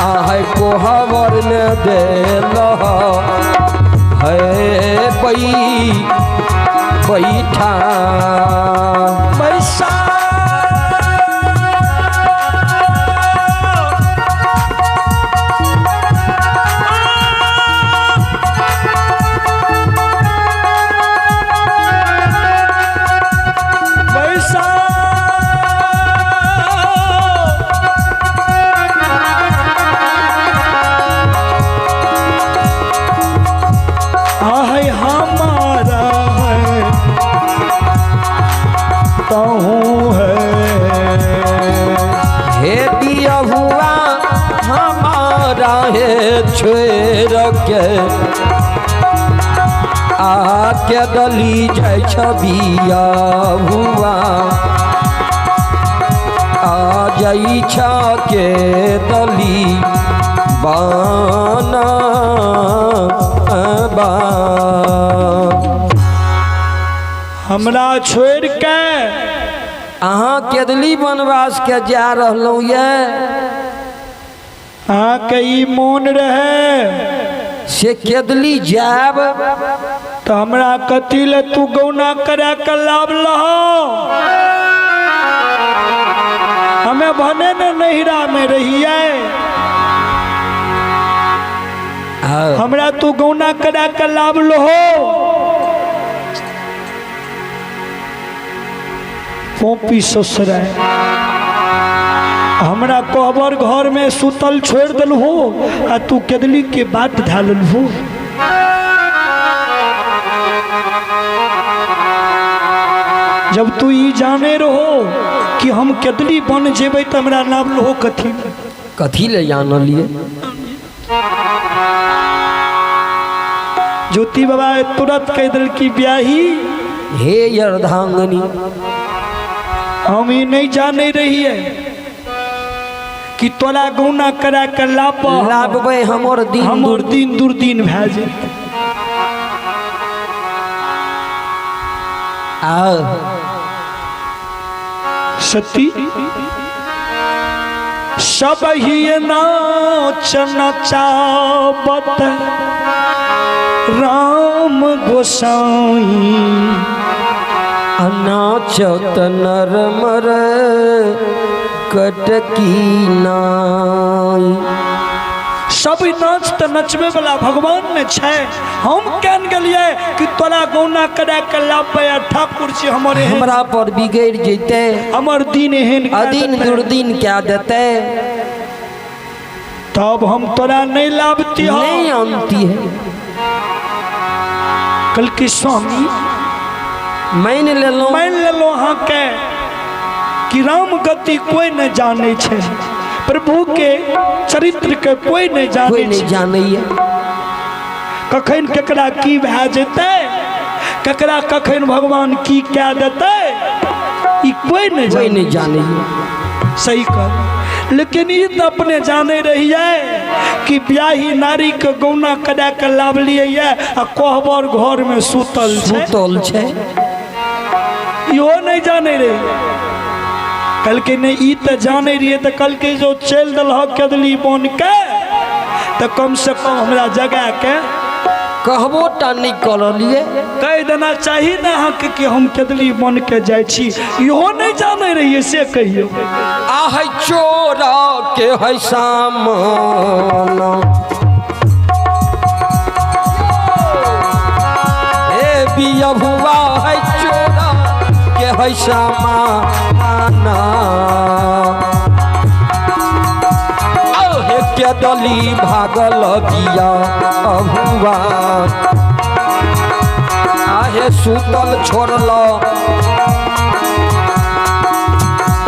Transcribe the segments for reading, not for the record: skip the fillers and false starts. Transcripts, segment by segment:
आहे कोहबर में देल है बैठा पैसा पैसा आहे हमारा है तहूँ है हे दिया हुआ हमारा है छोड़ के आके दली जाय छबिया हुआ आ जाई छा के दली बाना बा। हमरा छोड़ के अहाँ केदली वनवास के जा रहलहुँ ये अहाँके ई मोन रहे से केदली जायब तो हमरा कथी ले तू गौना करा के लाभ लहो। हमें भने ने नैहरा में रहिए, हमरा तू गौना करा के लाभ लहो। पोपी ससुराय हमरा कोहबर घर में सुतल छोड़ दिलहो आ तू केदली के बाट धा लेलहो। जब तू ई जाने रहो कि हम केदली बन जेबै तऽ हमरा लाभ लहो कथी कथी ले जानलिए। ज्योति बाबा तुरंत कह दिल की ब्याही हे अर्धांगनी हम ई नहीं जाने रहिए कि तोरा गौना करा के लाभ लाभबै हमर दिन हमर दिन दुर्दिन भए जेतै। आ सती सब ही नाच नचावत राम गोसाई नाचत नर मर कटकी नाई। सब नाच तऽ नचबे वाला भगवान ने छै। हम केन गेलिए कि तोरा गौना करा के लाबे आ ठाकुर जी हमर एहन हमरा पर बिगड़ जैते, हमर दिन एहन कए अदिन देतै। दुर्दिन क्या देते, तब हम तोरा नहीं लाबती हो नहीं आनती है। कल की स्वामी मान लेलहुँ मान लेलहुँ अहाँके कि राम गति कोई नहीं जाने छै, प्रभु के चरित्र के कोई नहीं जाने कोई नहीं छै। जानैया कखन केकरा की भए जेतै, केकरा कखन भगवान की कए देतै, ई कोई नहीं कोई जाने नहीं जानैया। सही कह, लेकिन ई तऽ अपने जाने रहिए कि ब्याही नारी के गौना करा के लावलिए आ कोहबर घर में सुतल छै, सुतल छै, इहो नहीं जाने रहिए। कहलकै नहीं ई तऽ जाने रहिए, तऽ कहलकै जो चलि देलहक केदली बन के तऽ कम से कम हमरा जगा के कहबो टा नहीं करलिए। कहि देना चाही ने अहाँके कि हम केदली बन के जाइ छी, इहो नहीं जाने रहिए से कहियौ। आहे चोरा के है सामान, हे बियहुआ है चोरा के है सामान, आहे केदली भागल बिया अहुआ, आहे सुतल छोड़ल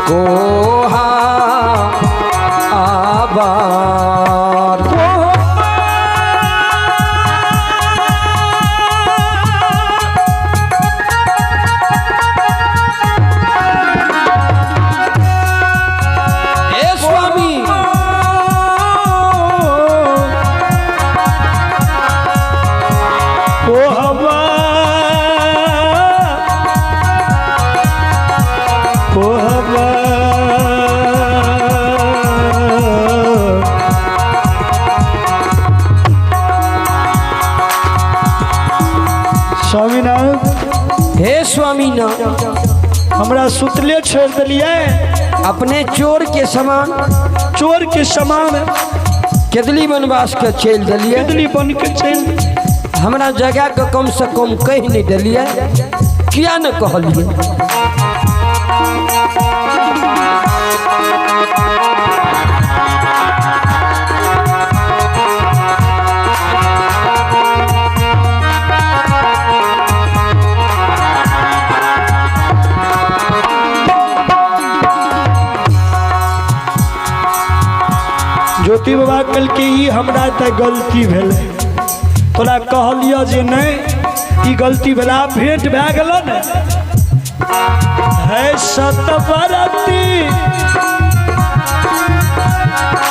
कोहा आबार। हे स्वामी कोहबा कोहबा न। हमरा सुतले छोड़ दिलिए। अपने चोर के समान, चोर के समान केदली वनवास के चलि दिलिए। केदली बन के चलि। हमरा जगह के कम से कम कहि नहीं दिलिए, किया न कहलिए? ज्योति बाबा कहलकै ई हमरा तऽ गलती भेलै, तोरा कहलियऽ जे नहि ई गलती भेलै, आब भेंट भए गेल ने। है सतबरती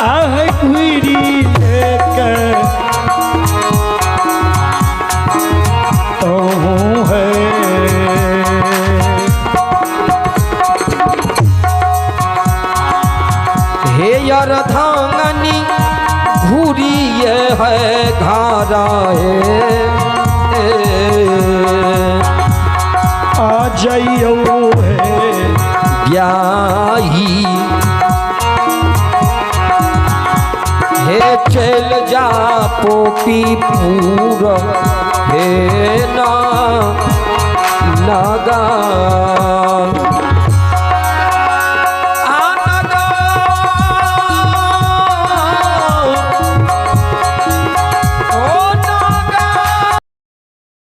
आहे घुरी के तोहूँ है। हे अर्धांगनी घूरी है घारा है, आ जाइयो है ब्याही हे चल जा पोपी पूर हे ना नगारिया।